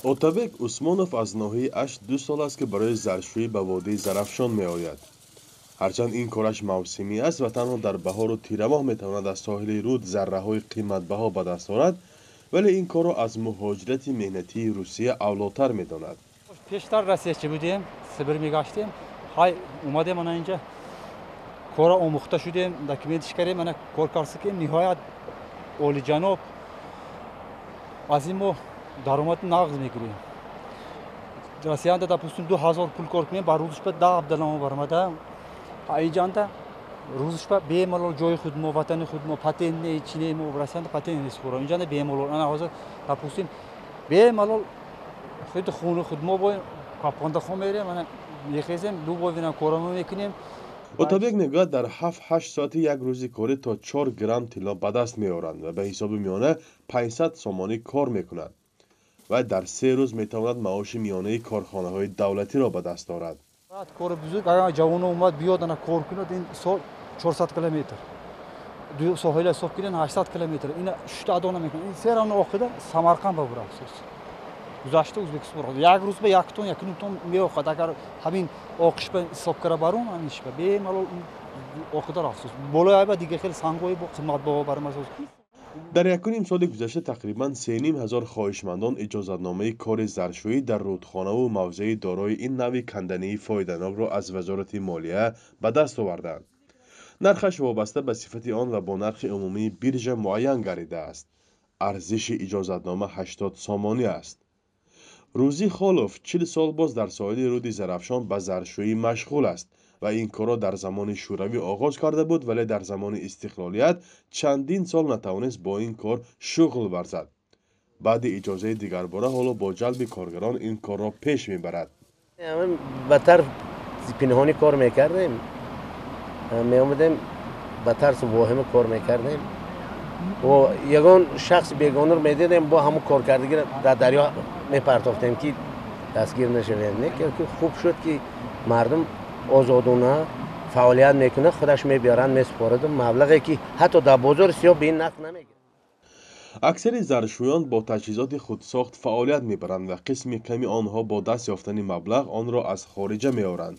Отабек Усмонов аз ноҳияи Ашт 2 сол аст, ки барои заршӯӣ ба водии Зарафшон меояд. Ҳарчанд ин кораш мавсимӣ аст ва танҳо дар баҳору тирамоҳ метавонад аз соҳили руд зарраҳои қиматбаҳо ба даст орад, вале ин корро аз муҳоҷирати меҳнатии Русия авлотар медонад. Пештар россиячи будем, Сибир мегаштем. Ҳай, омадем ана инҷа, кора омӯхта шудем, документиш кардем, ана кор карсикем. Ниҳоят олиҷаноб, аз ин мо даромади нағз мегирем. Россиянда, допустим, 2000 пул кор кунем, ба рӯзш ба 10 абдалама баромада, инҷанда рӯзш ба бемалол, ҷои худ мо, ватани худ мо, патент не, чи не. Мо Россиянда патент нест, хӯро инҷанда бемалол, ана ҳозир, допустим, бемалол худи хуни худ мо бо капондахон мерем, ана мехезем, любой вина корамо мекунем. Отабек мегӯяд, дар 7-8 соати як рӯзи корӣ то 4 грамм тилло ба даст меоранд ва ба ҳисоби миёна 500 сомонӣ кор мекунад ва дар 3 рӯз метавонад маоши миёнаи корхонаҳои давлатиро ба даст орад. Кори бузург, агар ҷавоно омад, биёд, ана кор кунад. Ин сол 400 километр соҳила ҳисоб кунед, 800 километр ина шушта адо намекунад. Ин се равна оқида Самарқанд ба бура гузашта Ӯзбекистон, як рӯз ба 1 тон, 1,5 тон меохад. Агар ҳамин оқиш ба ҳисоб кара барон, ҳаминш ба бемалол оқида рафсус болои айба дига хеле сангҳои бо қиматбаҳо бармасоз. Дар якуним соли гузашта тақрибан 3,5 ҳазор хоҳишмандон иҷозатномаи кори заршӯӣ дар рудхонаву мавзеи дорои ин навъи кандании фоиданокро аз Вазорати молия ба даст оварданд. Нархаш вобаста ба сифати он ва бо нархи умумии биржа муайян гардидааст. Арзиши иҷозатнома 80 сомонӣ аст. Рӯзӣ Холов 40 сол боз дар соҳили руди Зарафшон ба заршӯӣ машғул аст ва ин корро дар замони Шӯравӣ оғоз карда буд, вале дар замони истиқлолият чандин сол натавонист бо ин кор шуғл варзад. Баъди иҷозаи дигарбора ҳоло бо ҷалби коргарон ин корро пеш мебарад. Ба тарф пинҳонӣ кор мекардем, меомадем, ба тарсу воҳима кор мекардем. Ягон шахси бегонаро медидем, бо ҳамун коркардагиро дар дарё мепартофтем, ки дастгир нашавем. Не, ки хуб шуд, ки мардум озодона фаъолият мекунад, худаш мебиёранд, месупораду маблағе, ки ҳатто дар бозори сиёҳ ба ин нарх намегирад. Аксари заршӯён бо таҷҳизоти худсохт фаъолият мебаранд ва қисми ками онҳо бо даст ёфтани маблағ онро аз хориҷа меоранд.